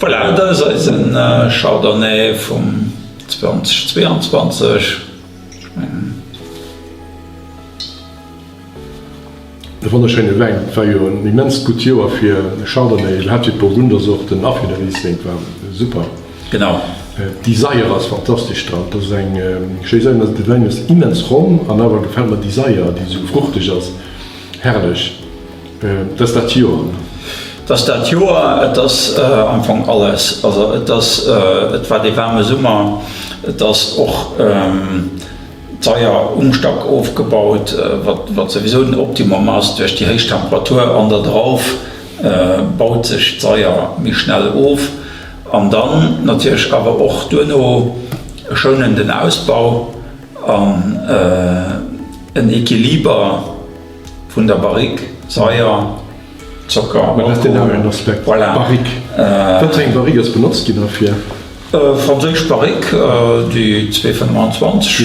Voilà, dat ass eise Chardonnay vum 2022. Ech mengen. E wonnerschéine Wäin. Et war jo en immenst gutt Joer fir Chardonnay, iwwerhaapt fir d'Burgundersorten a fir de Riesling. Et war super. Genau. Déi Saier ass fantastesch dran. Dat ass eng schéi Saier. De Wäin ass immens ronn an awer gefält mer déi Saier, déi esou fruchteg ass. Herrlech. Et ass dat Joer, ne? Et ass dat Joer. Et ass am Fong alles. Also et ass, et war dee waarme Summer. Et ass och. D'Saier um Stack ofgebaut, wat souwisou den Optimum ass. Duerch déi héich Temperatur an der Drauf baut sech d'Saier méi schnell of. An dann natierlech awer och duerno e schounenden Ausbau an en Equiliber vun der Barrique, Saier. Zocker, Alkohol. Dat ass deen aneren Aspekt. Voilà. Barrique. Wat fir eng Barrique ass benotzt ginn derfir? Franséisch Barrique, déi 2,25,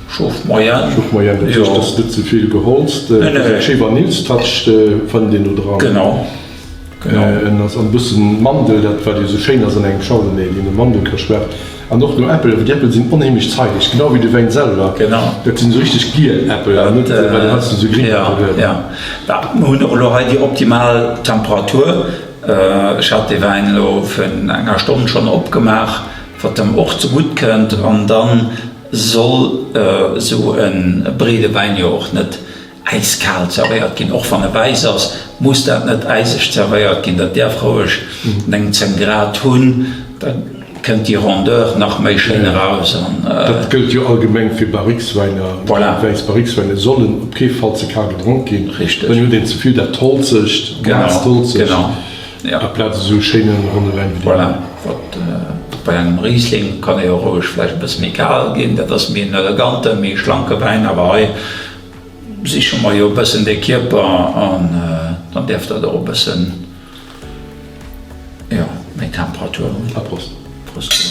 Chauffe moyenne. Chauffe moyenne, dat heescht, dass net ze vill geholzt. Nee, nee. Eng schéi Vanillstouch fënnt een do dran. Genau, genau. En ass an e bëssen Mandel, dat wat jo esou schéin ass an engem Chardonnay, deen no Mandel ka schmaachen. An och no Äppel, awer déi Äppel sinn onheemlech zeideg, genau wéi de Wäin selwer. Genau. Dat sinn esou richteg giel Äppel an net, well du heiansdo esou gréng Äppel huet. Ja, ja. Mer hunn och elo hei déi optimal Temperatur. Ech hat dee Wäin elo virun enger Stonn schonn opgemaach, wat em och zegutt kënnt. An da soll esou e breede Wäin jo och net äiskal zerwéiert ginn. Och wann e wäiss ass, muss dat net äiseg zerwéiert ginn. Dat däerf roueg 9, 10 Grad hunn, da kënnt déi Rondeur nach méi schéin eraus. An. Dat gëllt jo allgemeng fir Barriqueswäiner. Voilà. Wäiss Barriqueswäiner sollen op kee Fall ze kal gedronk ginn. Richteg. Dann huet een ze vill dat Holzegt, naasst Holzegt. Genau, genau, ja. Aplaz esou schéine ronne Wäin wéi deen. Voilà. Wat bei engem Riesling kann e jo roueg vläicht e bësse méi kal ginn. Dat ass méi en elegante, méi schlanke Wäin. Awer hei siche mer jo e bëssen de Kierper an dann däerf dat och e bëssen, jo, méi Temperatur hunn. A Prost. Prost.